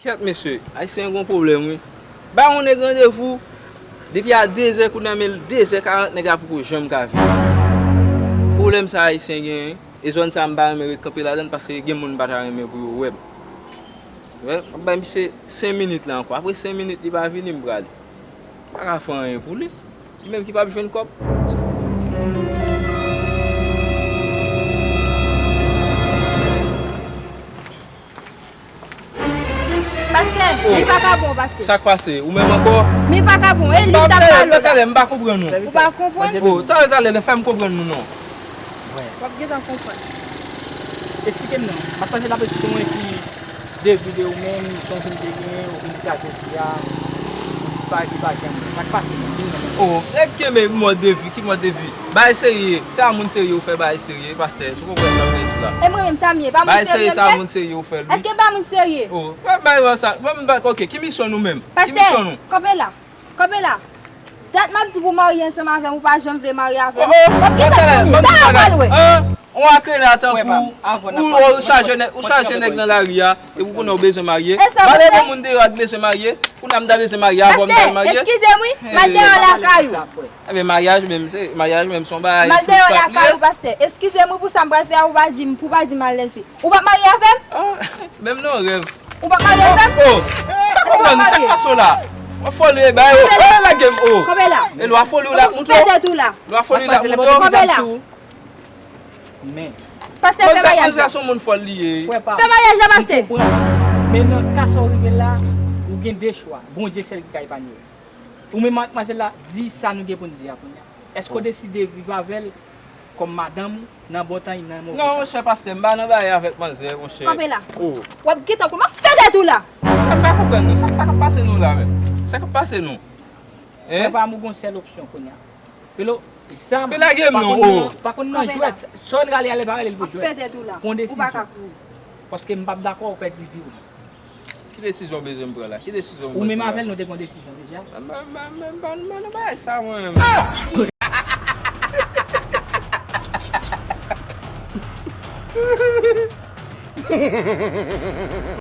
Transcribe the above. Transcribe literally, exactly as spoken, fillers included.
Kèt mesye, ayisyen gen yon pwoblèm wi. Ba yon nèg randevou depi a de zè, kounye a men de zè karant nèg la poko janm ka vini. Pwoblèm sa ayisyen genyen, e zòn sa m pa renmen ret kanpe ladan l paske gen moun m pa ta renmen pou yo wè m. Wè, m ap bay misye senk minit la ankò. Apre senk minit li pa vini, m prale. M pa ka fè anyen pou li. Li menm ki p ap jwenn kòb. Pastè, oh, mi pa ka bon, pastè. Sa k pase? Ou menm ankò? Mi pa ka bon. E li m t ap pale w la. Talè, m pa konprann ou. Ou pa konprann? Oh, talè, talè, fè m konprann nou non. W ap gentan konprann. Esplike m non. M ap panse l ap esplike mwen ki devi de ou menm, sonje m te genyen, ou vin kraze vi a, ou disparèt, li pa janm. Sa k pase menm? Di m non. Oh, nèg kenbe mòd de vi, ki mòd de vi? Bagay serye, se a moun serye ou fè bagay serye, pastè, si w konprann sa m vle di la. E mwen menm sa m ye, pa moun serye m ye? Bagay serye, se a moun serye ou fè l, wi. Èske m pa moun serye? Oh, bagay sa, mwen m pa, ok, ki misyon nou menm? Ki misyon nou? Pastè, kanpe la. Kanpe la. Dat m ap di w pou w marye ansanm avè m, ou pa janm vle marye avè m. Oh, oh, w ap gentan konnen. Talè w pral wè. On akre la tankou ou, ou chaje nèg, ou chaje nèg nan lari a, epi ou konnen ou bezwen marye. Pale de moun deyò a k bezwen marye, kounye a m ta bezwen marye, avè w m ta marye. Pastè, eskize m wi, m al deyò lakay ou. Ebyen, maryaj menm, se, maryaj menm se yon bagay. M al deyò lakay ou, pastè. Eskize m wi pou sa m pral fè a, ou pa di m, pou w pa di m al leve. Ou p ap marye avè m? Ah, menm nan rèv. Ou p ap marye avè m? Oh, oh, pa konprann, sa k pase w la? Foli e bay, oh, eh, lage m, oh. Kanpe la. E lwa foli w la, mouton. Fè tèt ou la. Lwa foli w la, mouton. Kanpe la. Men. Pastè, fè maryaj la. Manzè se yon moun fòl li ye. Fè maryaj la, pastè. M konprann. Men nan ka sa w rive la, ou gen de chwa. Bondye sèl ki ka epanye w. Ou menm ak manzè la, di sa nou gen pou n di a kounye a. Èske w deside viv avè l kòm madanm ou nan bon tan, nan move tan? Non, monchè pastè, m pa nan bagay avèk manzè, monchè. Kanpe la. Oh. W ap gentan kou, m ap fè tèt ou la. M pa konprann nou. Sa, sa k ap pase nou la menm? Sa k ap pase nou? Hein? Frè pa m, ou gon sèl opsyon kounye a. Pelo, zam, pa konn nan, pa konn nan jwèt. Sa w rale a lè pa rale l pou jwèt. Pran desizyon. Paske m p ap dakò ou pèdi vi w. Ki desizyon w bezwen m pran la? Ki desizyon w bezwen m pran? Ou menm avè l nou te pran desizyon deja. Mwen, mwen, mwen, mwen, mwen, mwen, bagay sa mwen menm.